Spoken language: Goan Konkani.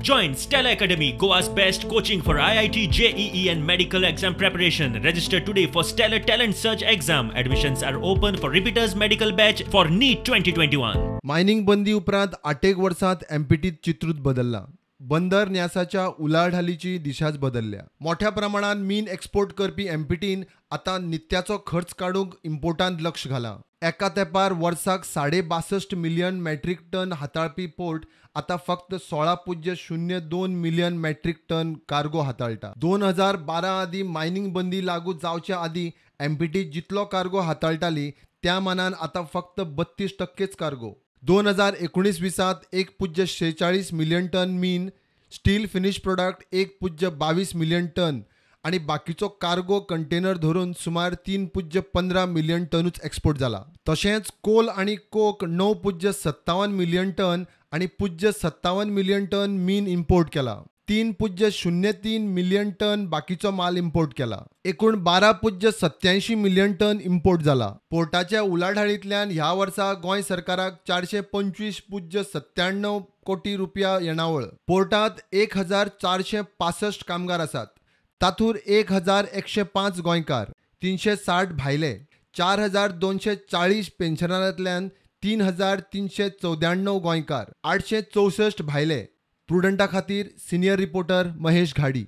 Join Stellar Academy, Goa's best coaching for IIT, JEE and medical exam preparation. Register today for Stellar Talent Search exam. Admissions are open for repeaters medical batch for NEET 2021. Mining बंदी उपरांत आठेक वर्सांत एमपीटीत चित्रूच बदल्लां. बंदर न्यासाच्या उलाढालीची दिशाच बदलल्या. मोठ्या प्रमाणात मीन एक्सपोर्ट करपी एमपीटीन आतां नित्याचो खर्च काडूंक इम्पोर्टांत लक्ष घालां. एका तेंपार वर्साक 62.5 मिलियन मेट्रीक टन हाताळपी पोर्ट आतां फक्त 16.02 मिलियन मेट्रीक टन कार्गो हाताळटा. 2012 आदीं मायनिंग बंदी लागू जावचे आदीं एमपीटी जितलो कार्गो हाताळटाली त्या मानान आतां फक्त 32% कार्गो. 2019-20 1.46 मिलियन टन मीन, steel finish product 1.22 million tonne आनी बाकीचो कार्गो कंटेनर धरून सुमार 3.15 मिलियन टनूच एक्सपोर्ट जाला. तशेंच कोल आनी कोक 9.57 मिलियन टन आनी 0.57 मिलियन टन मीन इम्पोर्ट केला. 3.03 मिलियन टन बाकीचो माल इम्पोर्ट केला. एकूण 12.87 मिलियन टन इम्पोर्ट जाला. पोर्टाच्या उलाढालींतल्यान ह्या वर्सा गोंय सरकाराक 425.97 कोटी रुपया येणावळ. पोर्टांत 1465 कामगार आसात. तातूंत 1105 गोंयकार, 360 भायले, 4240 पेन्शनरांतल्यान 3394 गोंयकार, 864 भायले. प्रुडंटा खातीर सिनियर रिपोर्टर महेश घाडी.